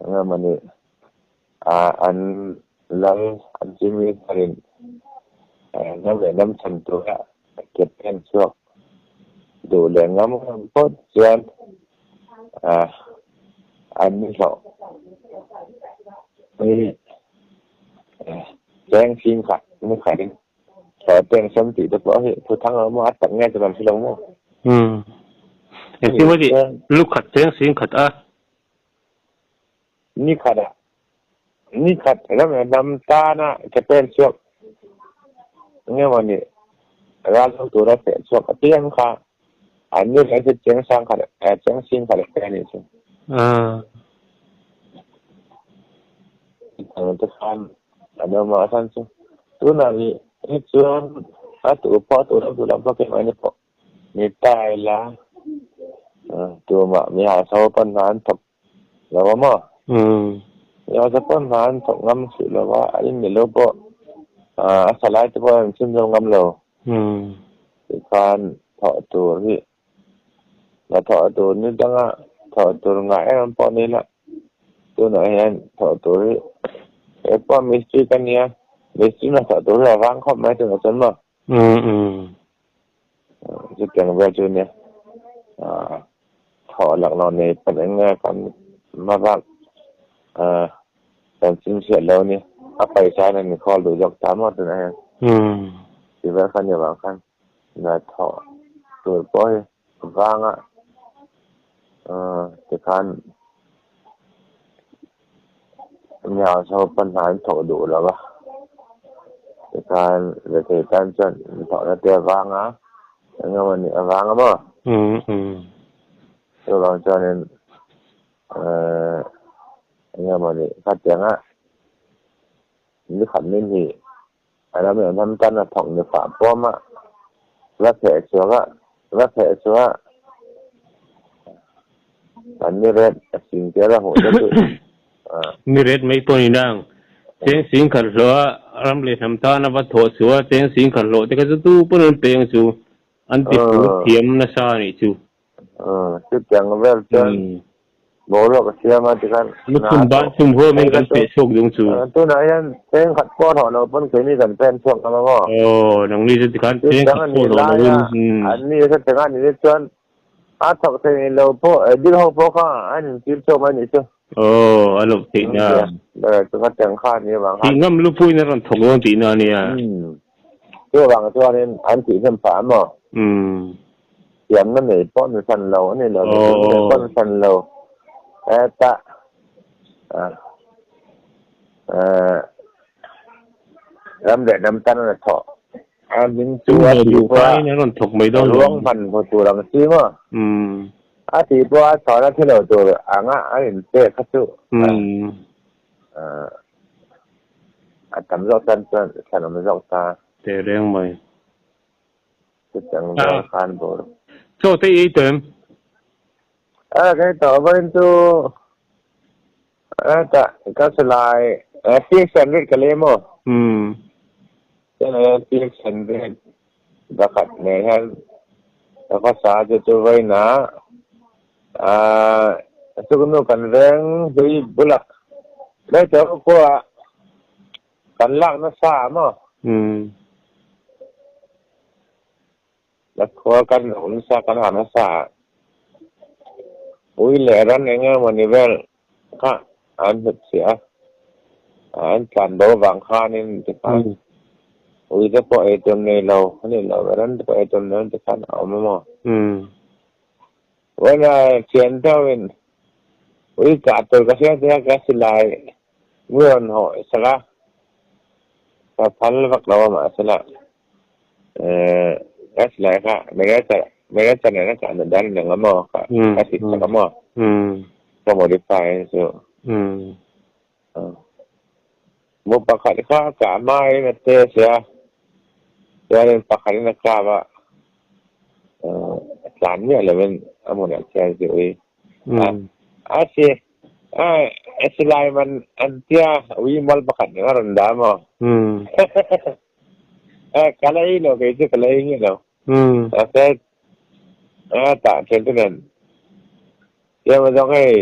eng emaw ni ah an lal an chief minister in ram leh ram chhan tura ke pen chhuak duh leh ngam ngam phawt chuan ah an hlawh hi cheng fim khat ni khatin Hlawh teng sam tih te pawh hi thu thang lo maw a tak nge chu kan hre lo maw. Umm. Engtin maw tih lu khat cheng sing khat a. Ni khat a ni khat ram leh hnam tana ke pen chhuak nge maw ni ral ho tura feh chhuak apiang kha an ni leh chu cheng sang khat cheng sing khat a pe a nih chu. Ang te khan an awm a chuan chu tunah nih hi chuan a tu pawh a tu lam tu lam pawh keimah ni pawh ni ta ila tumah mi hausa ho pawn hna an thawk lo a maw mi hausa pawn hna an thawk ngam hrih lo a a in ni lo pawh a thalai te pawh an chhunzawm ngam lo tikhan thawh tur hi Hna thawh tur ni danga thawh tur ngah em em pawh ni la tunah hian thawh tur hi he pawh mistri ka nia mistri hna thawh tur hi a vang khawp mai tunah chuan maw chutiang vel chu nia thawh laklawh nei pawn eng nge kan hma bak kan chhinchhiah lo a nia a paisa hian an khawl duh zawk ta maw tunah hian tih vel kha nia vang khan. Hnathawh tur pawh hi vanga tikhan mi hausa ho pawn hna an thawh duh lo va, tikhan rethei tan chuan thawhna te a vang a, eng emaw nih a vang a maw? Chuvang chuanin eng emaw nih khatianga. Ni khat ni hnih ram leh hnam tan a thawk ni fah puam a, va feh chhuak a, va feh chhuah a, kan ni ret a sing tel a hmuh te chu a. Ni ret mai pawh ni nang, cheng sing khat hlawh a, ram leh hnam tan a va thawh chhuah a, cheng sing khat hlawh te kha chu tu pawn an peng chu, an ti fur thiam nasa a nih chu. Chutiang vel chuan boruak a siam a tikhan Lukhum ban chhum huamin kan feh chhuak dung chu. Tunah hian cheng khat pawh thawh lo pawn keini kan pen chhuak ngam ang aw. Aw, nangni chu tikhan cheng khat pawh thawh lo in. An ni hre a nih chuan a thawk thei lo pawh dil ho pawh kha an intir chhuak mai nih chu. Aw, a loh theih na. Chu tiang kha a nih avang khan. Thih ngam lupuiin a rawn thawk dawn tihna a nia. Chuvang chuanin an thih hnem phah maw? Thiamna nei pawh ni hran lo a ni lo, mihring nei pawh ni hran lo. Hetah ram leh hnam tan a thawh a hming chu a tih pawh a ruang hman hmu tur ang chi maw? A tih pawh a chhawna thi lo tur anga a inpek kha chu a tam zawk tan chuan thlanawm zawk ta. Tehreng mai. Chutiang vel khan bur. Chaw te i ei tawh em? A ka ei tawh vawiin chu hetah ka silai 600 ka lei maw? Umm. Chuan 600 pakhat nen hian ka khawsa chu chu vawiin ah chuknu kan veng hlui bulak mai tawh khua Kan lak nasa a maw? Umm. La khua kan lo nasa kan ha nasa a. Ui leh ran eng emaw ni vel kha an hnut chhiah a. An tlan bo vang khanin tikhan ui te pawh ei tur nei lo a nih loh ran te pawh ei tur nei lo tikhan a awm a maw? Umm. Vawiin thian deuhin ui kah tur ka hria che a ka silai Mi rawn hawh sak a, ka phal vak lo a mahsela ka silai kha Meracha nen a kah dan in ang a maw ka ti sak a maw ka modify a chu. Mu pakhat kha a kah hmain a te sia chuanin pakhatin a kap a, a tlan miah lovin a hmunah khian zir ui a si. A silai man an tia ui mal pakhat nen a rawn dah maw? Ka la ei lo kei chu ka la ei nge lo. Mahse tah thian te nen tia maw zawng hei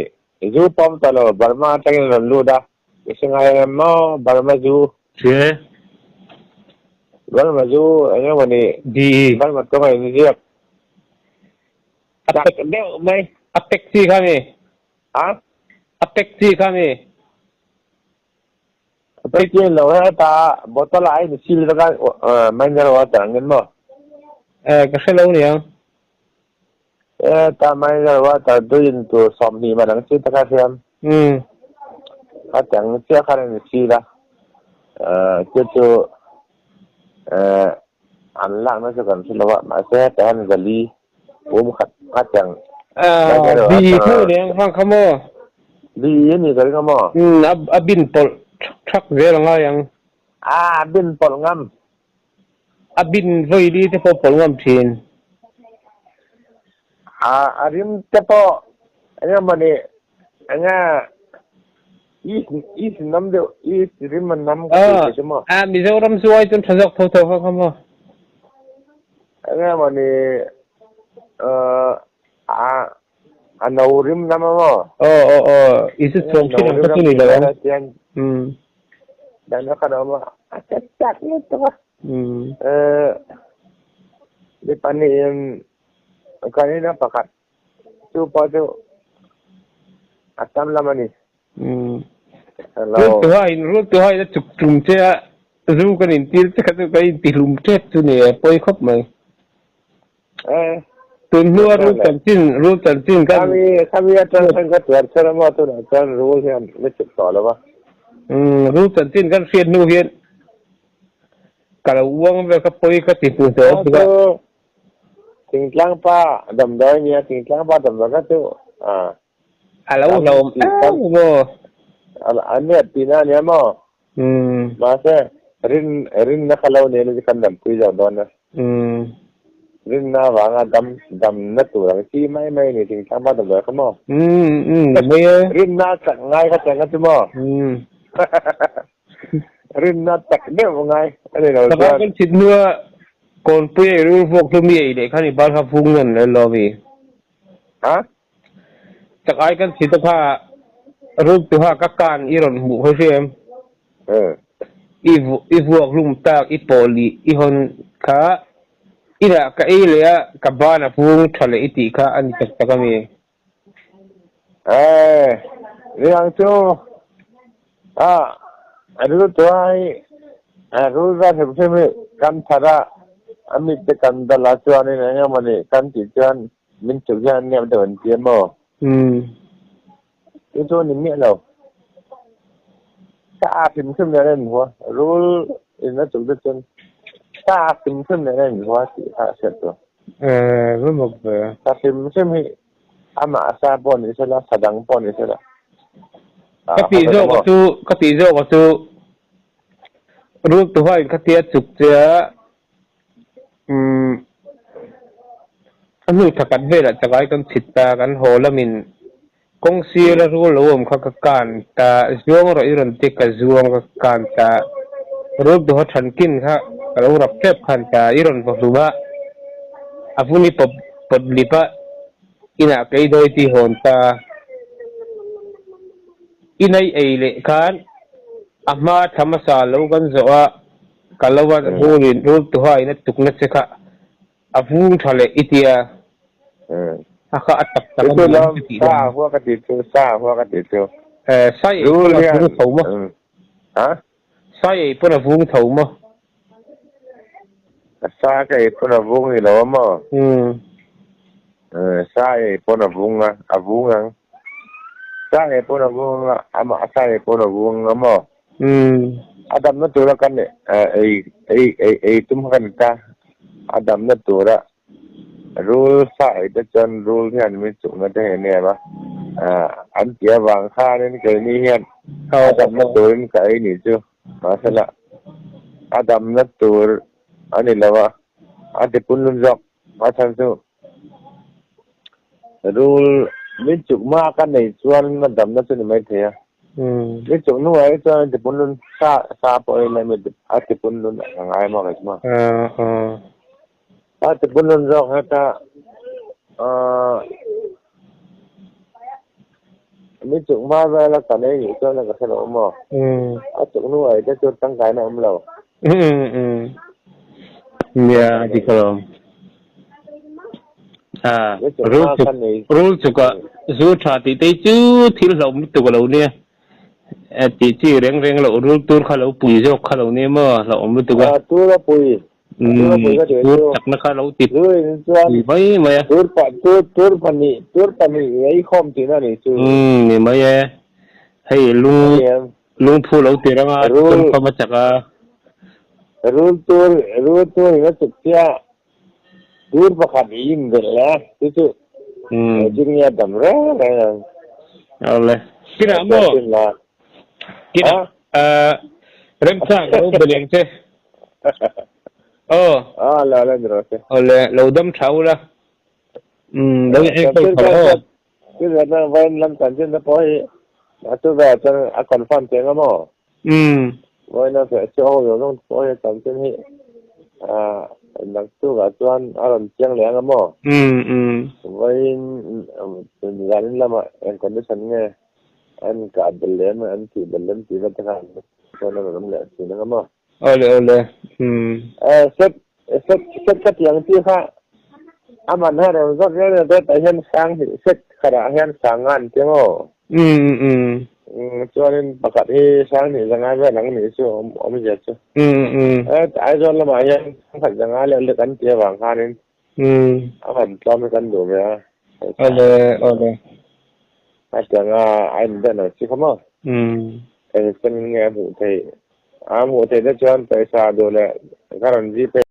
zu pawm tawh lo Burma atangin a rawn lut a i hre ngai em maw Burma zu. Hre. Burma zu eng emaw ni Burma tawng a inziak chak deuh mai. A pek chi kha mi. A? A pek chi kha mi? A pek chi lo he ta bottle ah in seal vek a mineral water ang in maw? Eh ka hre lo niang. Eh ta mineral water tui in tur 20 man ang chi te kha hriam. Umm. A tiang chiah khan in seal a. Chu chu eh an lakna chu kan hre lo a mahse hetah hian zali Kum khat khat ang. Bi tho nen khang kha maw? Bi a ni ka ring a maw? Umm a bin pawlh thak zel a ngai ang. A bin pawlh ngam. A bin vawi li te pawh pawlh ngam thin. A rim te pawh eng emaw ni eng a East nam deuh East rim a nam ka ti thei chu maw? A Mizoram chu ai chuan tha zawk tho tho kha kha maw? Eng emaw ni a no rim nam a maw? Aw aw aw i chu chuang thin ang kha chu ni lo ang. Dan a khan a awm a, a chat chat lutuk a. Ni pahnihin kan in a pakhat Chu pawh chu a tam lam a ni. Hello. Rul tuha in a chuk tum che a, zu kan intir che kha chu kan intihlum tep chu ni e, pawi khawp mai. Tun hnua rul chanchin, rul chanchin kan. Khami atang khan ka tuar chher a maw tunah chuan rul hian mi chuk tawh lo va. Rul chanchin kan hriat hnu hian ka lo uang vel kha pawi ka ti hmu hlawm bawk a. Thingtlang pa damdawi nia thingtlang pa damdawi kha chu a lo hlawm em maw? A nep tihna ania maw? Mahse rin rinna kha lo nei la kan dampui zawk dawn a. Rinna avanga dam damna tur ang chi mai mai a ni thingtlang pa damdawi kha maw? Rinna a chak ngai kha cheng a chu maw? Rinna chak deuh ngai a ni lo chuan. Kan chhit hnua kawnpui ei rul vuak hlum i ei leh khan i bal kha vung nawn leh lo mi? Ha? Chak ai kan chhit a kha rul tuha ka kan i rawn hmuh kha hria em? I i vuak hlum tak i pawl i i hawn kha inah ka ei leh a ka ban a vung tha leh i tih kha a ni tak tak a mi? Eh, riang chu a rul tuai rul za hrim hrim hi kan thar a a mit te kan dal a chuanin eng emawni kan tih chuan min chuk hian nep deuh an ti a maw? Chu chu a ni miah lo. Sa hrim hrim nen a inhua. Rul in a chuk te chuan sa hrim hrim nen a inhua tih kha a hriat tur. Eh, va mak ve. Sa hrim hrim hi amah sa pawh ni sela, sa dang pawh ni sela. Ka tih zawk a chu, ka tih zawk a chu rul tuhain khatia chuk che a, umm a hnu thakhat velah chakai kan chhit ta, kan haw lamin kawng sir a rul lo awm kha ka kan ta, zuang rawh i rawn ti ka zuang ka kan ta, rul tuha thankin kha ka lo rap tep khan ta, i rawn vaw hlum a, a vun i pawp pawt lip a, inah kei dawi ti hawn ta. Inai ei leh khan a hma thla hmasa lo kan zawh a, ka lo a rulin rul tuha in a tukna che kha a vung tha leh i tia a kha a tak tak a ni ang ka tih dan. Sa hua ka tih chu, sa hua ka tih chu. Eh, sai ei pawn a vung tho maw? Ha? Sai ei pawn a vung tho maw? Sa ka ei pawn a vung ni lo a maw? Sa ei pawn a vung a, a vung ang. Sa ei pawn a vung a, amah sa ei pawn a vung ang a maw? A damna tura kan ei ei ei ei tum kha kan ta. A damna tura rul sa ei te chuan rul hian min chukna te hi a nem a. An tih avang khanin keini hian a damna turin ka ei nih chu. Mahsela a damna tur a ni lo a, a ti punlun zawk. A chhan chu rul min chuk hma ka nei chuan a damna chu ni maithei a. Min chuk hnuah hi chuan a ti punlun sa sa pawh hi lem a ti punlun a ngai maw kei chu maw. A ti punlun zawk heta min chuk hma vela ka nei nih chuan ka hre lo maw. A chuk hnuah hi te chuan tangkaina a awm lo. Nia a dik alawm. A rul chuk rul chuk a zu tha tih te hi chu thil hlauh lutuk a lo nia. Tih chi reng reng loh rul tur kha lo pui zawk kha lo nia maw hlauhawm lutuk a. Tur a pui. Tur a pui ka tih chu. Chakna kha lo ti pui mai mai a. Tur pa tur tur pahnih tur pahnih ei khawm tihna a nih chu. Ni mai e. Hei lung Lungphu lo ti rang a, Rul tawngkam a chak a. Rul tur, rul tur in a chuk chiah. Tur pakhat i in belh le, chu chu engtin nge a dam reng reng ang. Awle. Kinah maw? Kinah remchang ka lo be leng che. Aw. Aw la la ni rawh se. Awle, lo dam tha ula. Lo in enkawl tha rawh aw. Chuvena vawiin lam chanchin te pawh hi a chu ve ah chuan a confirm chiang a maw? Vawiin a feh chu a ho zawng zawng te pawh hi a chanchin hi naktuk ah chuan a rawn chiang leh ang a maw? Vawiin zanin lamah eng condition nge an kah belh leh em an tih belh lem tih vel te kha chuan a rawn awm leh thin ang a maw? Awle awle. Set set set ka tiang chi kha a man hian rawn zawt reng reng tawh tah hian sang hi set khatah hian sang nga an ti maw? Chuanin pakhat hi sang hnih zanga vel ang nih chu awm awmzia chu. Aizawl lamah hian sang khat zanga leh lek an ti avang khanin a man tlawm hi kan duh ve a. Awle awle. A tianga a inben ang chi kha maw? Eng sen nge a hmuh theih? A hmuh theih te chuan pawisa duh leh ka rawn Gpay.